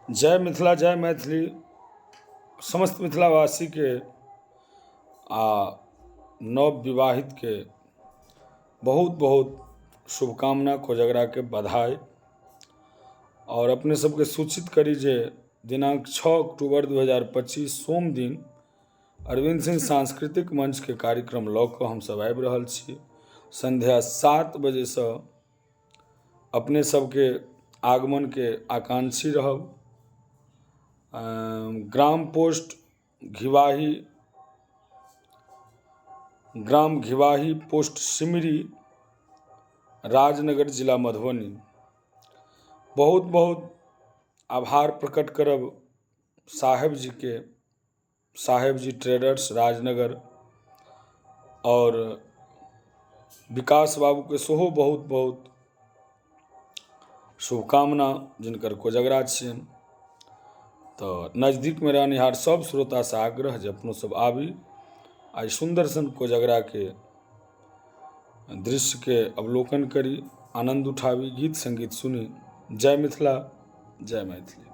जय मिथिला जय मैथिली। समस्त मिथिलावासीके आ नव विवाहितके बहुत बहुत शुभकामना, कोजगराके बधाइ। आओर अपने सबके सूचित करी जे दिनाङ्क 6 अक्टूबर 2025 सोम दिन अरविन्द सिंह सांस्कृतिक मंचके कार्यक्रम लऽ कऽ हमसभ आबि रहल छी। सन्ध्या 7 बजेसँ अपने सबके आगमनके आकांक्षी रहब। ग्राम पोस्ट घिवाही, ग्राम घिवाही, पोस्ट सिमरी, राजनगर, जिला मधुबनी। बहुत बहुत आभार प्रकट करब साहेब जीके, साहेब जी ट्रेडर्स राजनगर, आओर विकास बाबूके सेहो बहुत बहुत शुभकामना जिनकर कोजगरा छियनि। तऽ नजदीकमे रहनिहार सभ श्रोतासँ आग्रह जे अपनो सभ आबी आ एहि सुन्दर सन कोजगराके दृश्यके अवलोकन करी, आनन्द उठाबी, गीत सङ्गीत सुनी। जय मिथिला, जय मैथिली।